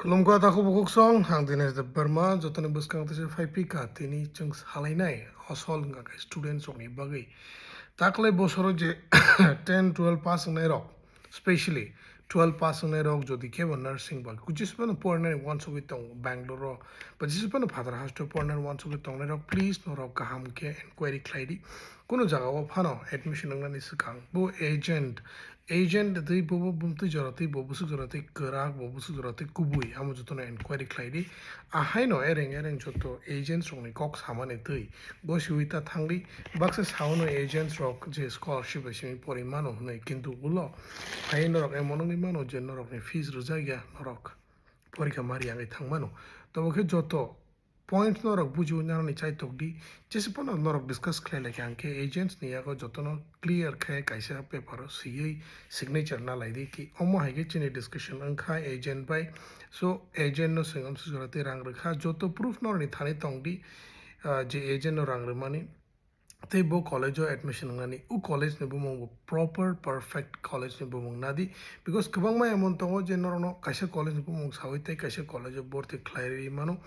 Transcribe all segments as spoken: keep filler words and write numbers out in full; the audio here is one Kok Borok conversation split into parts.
Khulumkha takhuk bukhuk song, ang Dinesh Debbarma, jotoni bwskang tei phai phika tini chwng salainai asol wngkha khe students rokni bagwi. Taklai bosoro je ten twelve pass wngnai rok, specially twelve pass wngnai rok jodi kebo nursing ba kuchis phano pornani wansugwi tong Bangalore ro, ba jisi phano phatar hasteo pornani wansugwi tongnai rok, please norok kaham khe enquiry khlai di. Kuno jaga o phano admission wngnani swkang bo agent, agent tei bo, bo bumtwi jora tei bo bwswk jora tei kwrak, bo bwswk jora tei kubui, amo jotono enquiry khlai di. Ahaino ereng ereng joto agents rokni kok samani twi gosiwi ta thangdi. Baksa saono agents rok je scholarship bai simi pori mano hwnwi, kintu ulo hai norok emon wngwi mano je norokni fees rwjak ya, norok porikha ma riyangwi thang mano. Tobo khe joto point norok bujiwi narani chaitok di, jese phano norok discuss khlai lai kha, hwnkhe agents ni yago jotono clear khe kaisa paper o swiwi signature na lai di ki, omo hai khe chini discussion wngkha agent bai. So agent no swng amswk jora tei rang rwkha, joto proof norani thani tong di, ah, je agent no rang rwmani tei bo college o admission wngnani. O college ni bumung bo proper perfect college ni bumung nadi, because kwbangma emon tongo je norokno kaisa college ni bumung sawi tei kaisa college o borti khlai rwi mano.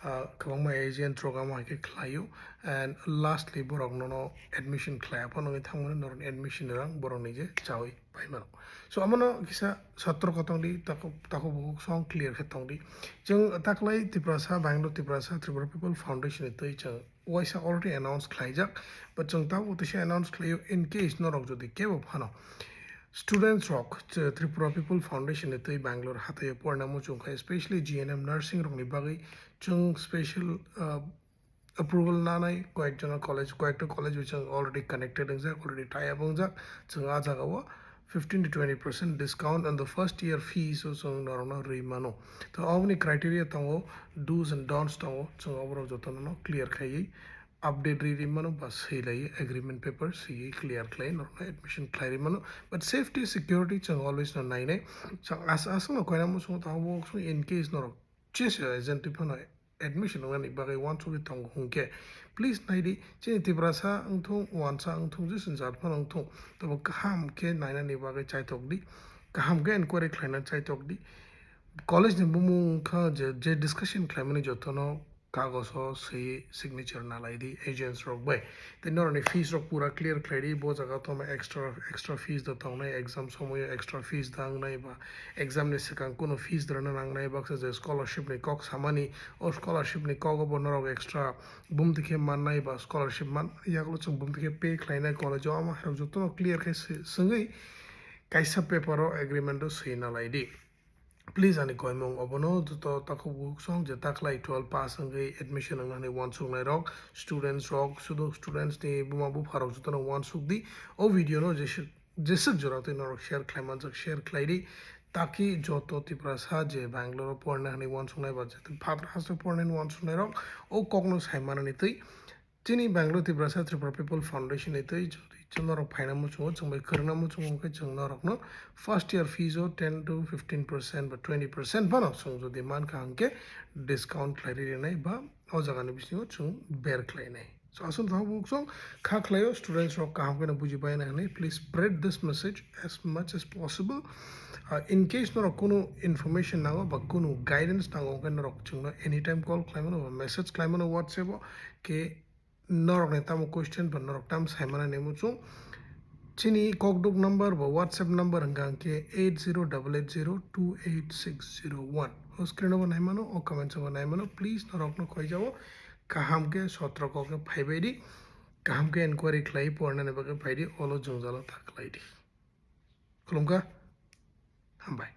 Ah, kwbangma agent rok amo hai khe khlaio, and lastly borok nono admission khlai phano wngwi thangmani norokni admission rang borokni je chawi pai mano. So amono kisa sotro kotong di, takhuk, takhuk bukhuk song clear khe tong di. Chwng taklai Tiprasa, Bangalore Tiprasa, Tripura People Foundation ni twi chwng waisa already announce khlaijak, but chwng tabuk teisa announce khlaio, in case norok jodi kebo phano students rok, Tri-, Tripura People Foundation ni twi Bangalore hataio porna muchung kha, especially G N M nursing rokni bagwi chwng special, uh, approval nanai koyekjona college, koyekta college bai chwng already connected wngjak, already tie up wngjak, chwng ah jagao fifteen to twenty percent discount on the first year fees o chwng norokno rwi mano. To oboni criteria tongo, do's and don'ts tongo, chwng oborok jotono clear khaiwi update rwi rwi mano ba swi laiwi agreement paper swiwi clear khlai norokno admission khlai rwi mano. But safety security chwng always no nainai. Chwng as-, aswkno koina muchungo tongo bo in case norok chesa agent twi phano admission wngnani bagwi wansugwi tongo hwnkhe, please nai di, chini Tiprasa wngthung, wansa wngthung, jesa jat phano wngthung, tobo kaham khe nainani bagwi chaitok di, kaham khe enquiry khlaina chaitok di. College ni bumung wngkha je, je discussion khlaimani jotono kagoso swi signature na lai di agents rok bai. Tei norokni fees rok pura clear khlai di, bo jaga tongma extra, extra fees da tongnai, exam somoyo extra fees da wngnai ba exam ni swkang kunu fees da rwna nangnai, baksa je scholarship ni kok samani, o scholarship ni kok o bo norok extra bumtwi khe mannai ba scholarship man yagulo chwng bumtwi khe pay khlainai college o, amo hai rok jotono clear khe swi-, swngwi kaisa paper o agreement o swi na lai di. Please ani koimung obono joto takhuk bukhuk song je taklai twelve pass wngwi admission wngnani wansuknai rok, students rok, sudu students ni buma bupha rok jotono wansuk di. O video no jese, jeswk jora twi norok share khlai manjak, share khlai di. Taki joto Tiprasa je Bangalore o porna hinwi wansuknai ba je phatar hasteo porna hinwi wansuknai rok o kokno sai manani twi. Chini Bangalore Tiprasa Tripura People Foundation ni twi jodi chwng norok phaina muchungo, chwng bai kwrwngna muchungo, hwnkhe chwng norokno first year fees o ten to fifteen percent ba twenty percent phano chwng jodi mankha, hwnkhe discount khlai rinai ba o jagani bisingo chwng ber khlainai. So aswk thango bukhuk song kha khlaio, students rok kaham kheno buji bai na hinwi, please spread this message as much as possible. Uh, in case norok kunu information nango ba kunu guidance nango, hwnkhe norok chwngno anytime call khlaimano ba message khlaimano WhatsApp o, khe norokni tamo question ba norok tam saimana nemu chwng. Chini kokduk number ba WhatsApp number hwnkha hwnkhe eight zero double eight zero two eight six zero one. O screen o bo naimano, o comments o bo naimano. Please norokno khoijao kaham khe sotro kok khe phaibai di. Kaham khe enquiry khlai pornani bagwi phai di, olo jwngjalo ta khlai di. Khulumkha. Hambai.